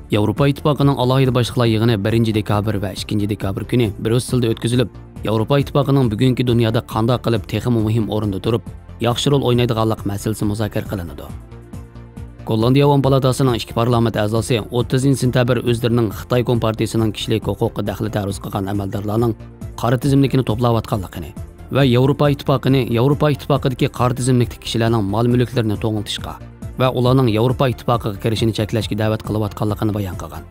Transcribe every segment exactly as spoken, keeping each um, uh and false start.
ياۋروپا ئىتتىپاقىنىڭ ئالاھىدە باشلىقلار يىغىنى بىرىنچى دېكابىر ۋە ئىككىنچى دېكابىر كۈنى بريۇسسېلدا ئۆتكۈزۈلۈپ، ياۋروپا ئىتتىپاقىنىڭ بۈگۈنكى دۇنيادا قانداق قىلىپ تېخىمۇ مۇھىم ئورۇندا تۇرۇپ، ياخشى رول ئوينايدىغانلىق مەسىلىسى مۇزاكىرە قىلىنىدۇ. گوللاندىيە ئاۋام پالاتاسىنىڭ ئىككى پارلامېنت ئەزاسى ئوتتۇزىنچى سېنتەبىر ئۆزلىرىنىڭ خىتاي كومپارتىيىسىنىڭ كىشىلىك ھوقۇققا دەخلى تەرۇز قىلغان ئەمەلدارلارنىڭ قارا تىزىملىكىنى توپلاۋاتقانلىقىنى ۋە ياۋروپا ئىتتىپاقىنى ياۋروپا ئىتتىپاقىدىكى قارا تىزىملىكتىكى كىشىلەرنىڭ مال-مۈلۈكلىرىنى توڭلىتىشقا ۋە ئۇلارنىڭ ياۋروپا ئىتتىپاقىغا كىرىشىنى چەكلەشكە دەۋەت قىلىۋاتقانلىقىنى بايان قىلغان.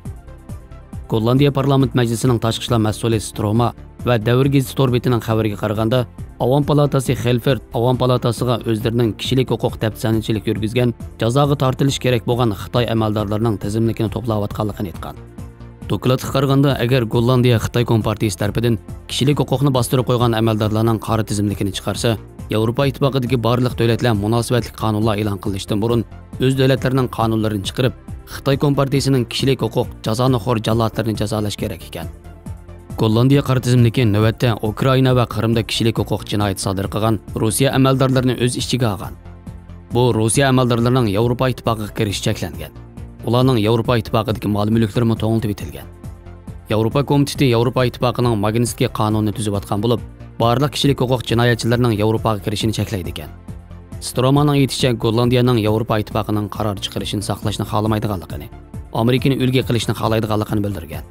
گوللاندىيە پارلامېنت مەجلىسىنىڭ تاشقى ئىشلار مەسئۇلى ستروما ۋە دەۋر گېزىتى تور بېتىنىڭ خەۋىرىگە قارىغاندا، ئاۋام پالاتاسى خېلفېرت ئاۋام پالاتاسىغا ئۆزلىرىنىڭ كىشىلىك ھوقۇق دەپسەندىچىلىك يۈرگۈزگەن، جازاغا تارتىلىشى كېرەك بولغان خىتاي ئەمەلدارلىرىنىڭ تىزىملىكىنى توپلاۋاتقانلىقىنى ئېيتقان. دوكلاتقا قارىغاندا، ئەگەر گوللاندىيە خىتاي كومپارتىيىسى تەرىپىدىن كىشىلىك ھوقۇقنى باستۇرۇپ قويغان ئەمەلدارلارنىڭ قارا تىزىملىكىنى چىقارسا، ياۋروپا ئىتتىپاقىدىكى بارلىق دۆلەتلەر مۇناسىۋەتلىك قانۇنلار ئېلان قىلىنىشتىن بۇرۇن ئۆز دۆلەتلىرىنىڭ قانۇنلىرىنى چىقىرىپ، خىتاي كومپارتىيىسىنىڭ كىشىلىك ھوقۇق جازانىخور جاللاتلىرىنى جازالاش كېرەك ئىكەن. گوللاندىيە قارا تىزىملىكى نۆۋەتتە ئۇكرائىنا ۋە قىرىمدا كىشىلىك ھوقۇق جىنايىتى سادىر قىلغان روسىيە ئەمەلدارلىرىنى ئۆز ئىچىگە ئالغان. بۇ روسىيە ئەمەلدارلىرىنىڭ ياۋروپا ئىتتىپاقىغا كىرىشى چەكلەنگەن. ئۇلارنىڭ ياۋروپا ئىتتىپاقىدىكى مال-مۈلۈكلىرىمۇ توڭلىتىۋېتىلگەن. ياۋروپا كومىتېتى ياۋروپا ئىتتىپاقىنىڭ ماگنىتسكىي قانۇنىنى تۈزۈۋاتقان بولۇپ، بارلىق كىشىلىك ھوقۇق جىنايەتچىلىرىنىڭ ياۋروپاغا كىرىشىنى چەكلەيدىكەن. سترومانىڭ ئېيتىشىچە، گوللاندىيەنىڭ ياۋروپا ئىتتىپاقىنىڭ قارار چىقىرىشىنى ساقلاشنى خالىمايدىغانلىقىنى، ئامېرىكىنى ئۈلگە قىلىشنى خالايدىغانلىقىنى بىلدۈرگەن.